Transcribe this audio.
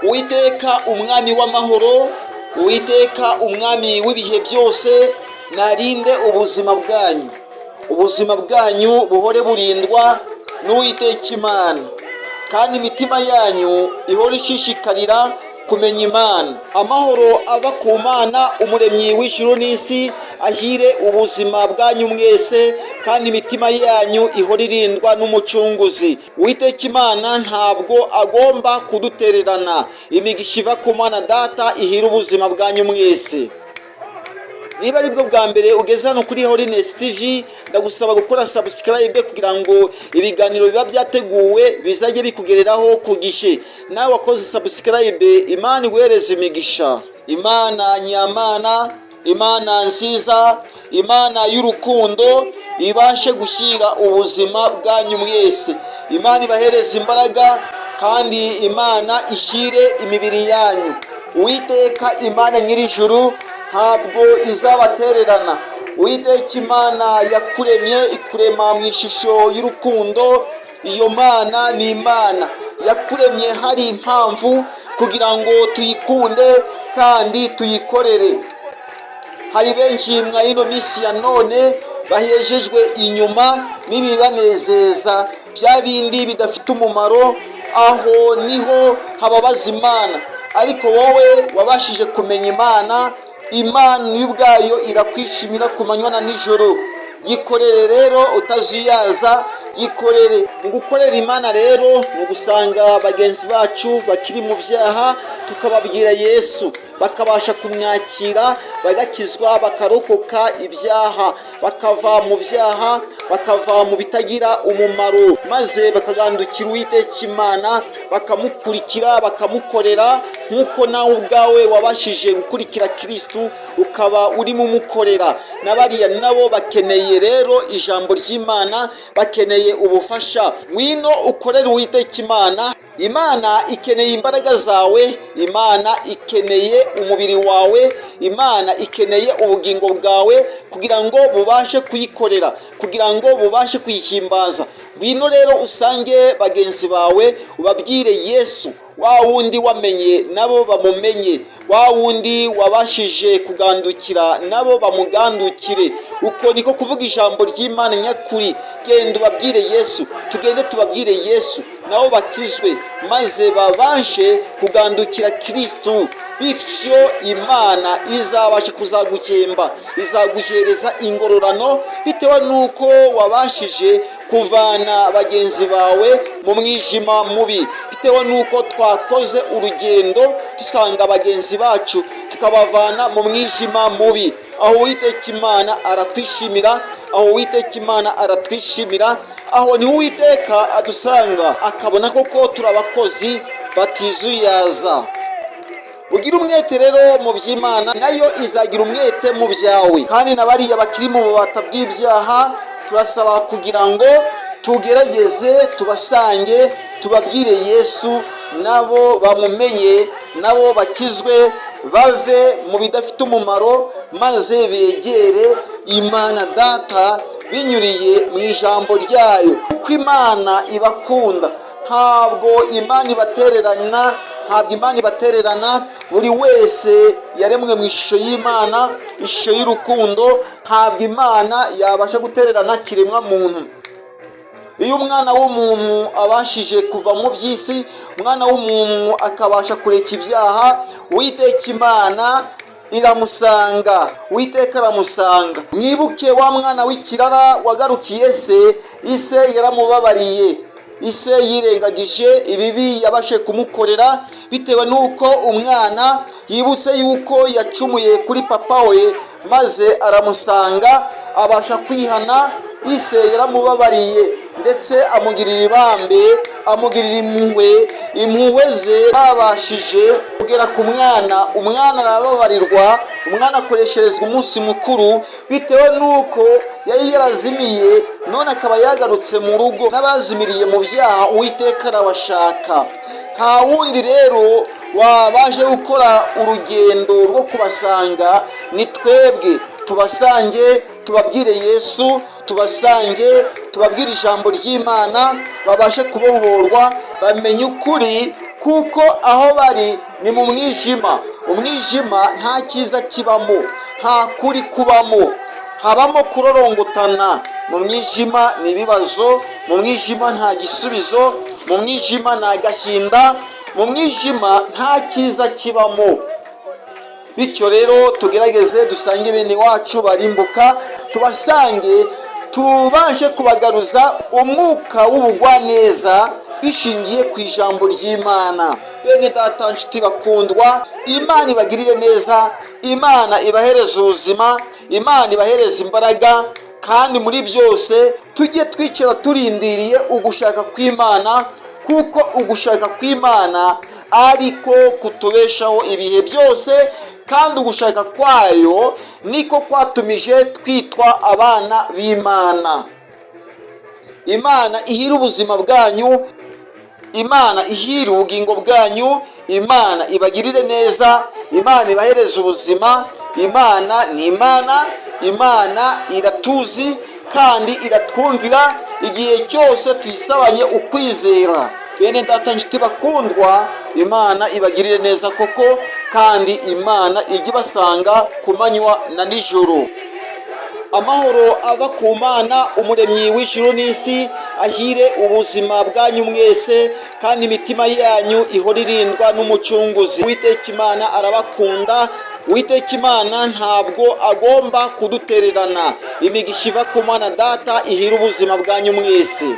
Uwiteka Umwami w'amahoro, Uwiteka Umwami w'ibihe byose, narinde ubuzima bwanyu. Ubuzima bwanyu buhore burindwa n'Uwiteka Imana, kandi imitima yanyu ihore ishishikarira kumenya Imana. Amahoro ava ku Mana Umuremyi w'ijuru n'isi ahire ubuzima bwanyu mwese, kandi imitima yanyu ihore irindwa n'Umucunguzi. Uwiteka Imana ntabwo agomba kudutererana. Imigisha iva ku Mana Data ihire ubuzima bwanyu mwese. Niba ari bwo bwa mbere ugeze hano kuri Holiness TV, ndagusaba gukora subscribe kugira ngo ibiganiro biba byateguwe bizajye bikugereraho ku gihe. Nawe wakoze subscribe, Imana iguhereze imigisha. Imana nyamana, Imana nziza, Imana y'urukundo ibashe gushyira ubuzima bwanyu mwese. Imana ibahereze imbaraga, kandi Imana ishyire imibiri yanyu. Uwiteka Imana nyir'ijuru ntabwo izabatererana. Uwiteka Imana yakuremye, ikurema mu ishusho y'urukundo. Iyo Mana ni Imana yakuremye hari impamvu, kugira ngo tuyikunde kandi tuyikorere. Hari benshi mwa ino minsi ya none bahejejwe inyuma n'ibibanezeza, bya bindi bidafite umumaro. Aho niho hababaza Imana. Ariko wowe wabashije kumenya Imana, Imana yo ubwayo irakwishimira ku manywa na nijoro. Yikorere rero utazuyaza, yikorere. Mu gukorera Imana rero ni ugusanga bagenzi bacu bakiri mu byaha, tukababwira Yesu, bakabasha kumwakira, bagakizwa, bakarokoka ibyaha, bakava mu byaha, bakava mu bitagira umumaro, maze bakagandukira Uwiteka Imana, bakamukurikira, bakamukorera, nk'uko nawe ubwawe wabashije gukurikira Kirisitu, ukaba urimo umukorera. Na bariya nabo bakeneye rero ijambo ry'Imana, bakeneye ubufasha. Ngwino ukorere Uwiteka Imana. Imana ikeneye imbaraga zawe, Imana ikeneye umubiri wawe, Imana ikeneye ubugingo bwawe kugira ngo bubashe kuyikorera, kugira ngo bubashe kuyihimbaza. Ngwino rero usange bagenzi bawe, ubabwire Yesu wa wundi wamenye, nabo bamumenye, wa wundi wabashije kugandukira, nabo bamugandukire. Uko niko kuvuga ijambo ry'Imana nyakuri. Genda ubabwire Yesu, tugende tubabwire Yesu, nabo bakizwe, maze babashe kugandukira Kirisitu. Bityo Imana izabasha kuzaguhemba, izaguhereza ingororano bitewe n'uko wabashije kuvana bagenzi bawe mu mwijima mubi, bitewe n'uko twakoze urugendo dusanga bagenzi bacu, tukabavana mu mwijima mubi. Aho Uwiteka Imana arakwishimira, aho Uwiteka Imana aratwishimira, aho niho Uwiteka adusanga akabona koko turi abakozi batizuyaza. Ugira umwete rero mu by'Imana, nayo izagira umwete mu byawe. Kandi na bariya bakiri mu bubata bw'ibyaha, turasaba kugira ngo tugerageze tubasange, tubabwire Yesu, nabo bamumenye, nabo bakizwe, bave mu bidafite umumaro, maze begere Imana Data binyuriye mu ijambo ryayo. Kuko Imana ibakunda, ntabwo Imana ibatererana, ntabwo Imana ibatererana. Buri wese yaremwe mu ishusho y'Imana, ishusho y'urukundo. Ntabwo Imana yabasha gutererana kiremwa muntu. Iyo umwana w'umuntu abashije kuva mu by'isi, umwana w'umuntu akabasha kureka ibyaha, Uwiteka Imana iramusanga, Uwiteka aramusanga. Mwibuke wa mwana w'ikirara wagarukiye se, ise yaramubabariye. Ise yirengagije ibibi yabashe kumukorera, bitewe n'uko umwana yibutse yuko yacumuye kuri papa we, maze aramusanga, abasha kwihana. Ise yaramubabariye, ndetse amugirira ibambe, amugirira impuhwe. Impuhwe ze babashije kugera ku mwana, umwana arababarirwa, umwana akoresherezwa umunsi mukuru, bitewe n'uko yari yarazimiye none akaba yagarutse mu rugo. N'abazimiriye mu byaha, Uwiteka arabashaka. Nta wundi rero wabashe gukora urugendo rwo kubasanga, ni twebwe. Tubasange, tubabwire Yesu, tubasange, tubabwire ijambo ry'Imana, babashe kubohorwa, bamenye ukuri. Kuko aho bari ni mu mwijima. Umwijima nta cyiza kibamo, nta kuri kubamo, habamo kurorongotana. Mu mwijima ni ibibazo, mu mwijima nta gisubizo, mu mwijima ni agahinda, mu mwijima nta cyiza kibamo. Bityo rero tugerageze dusange bene wacu barimbuka, tubasange, tubashe kubagaruza umwuka w'ubugwaneza bishingiye ku ijambo ry'Imana. Bene data, nshuti bakundwa, Imana ibagirire neza, Imana ibahereze ubuzima, Imana ibahereze imbaraga, kandi muri byose tujye twicara turindiriye ugushaka kw'Imana, kuko ugushaka kw'Imana ariko kutubeshaho ibihe byose, kandi ugushaka kwayo niko kwatumije twitwa abana b'Imana. Imana ihire ubuzima bwanyu, Imana ihire ubugingo bwanyu, Imana ibagirire neza, Imana ibahereze ubuzima. Imana ni Imana, Imana iratuzi kandi iratwumvira igihe cyose tuyisabanye ukwizera. Bene data, nshuti bakundwa, Imana ibagirire neza koko, kandi Imana ijye ibasanga ku manywa na nijoro. Amahoro ava ku Mana umuremyi w'ijuru n'isi ahire ubuzima bwanyu mwese, kandi imitima yanyu ihora irindwa n'Umucunguzi. Uwiteka Imana arabakunda. Uwiteka Imana ntabwo agomba kudutererana. Imigisha iva ku Mana Data ihire ubuzima bwanyu mwese.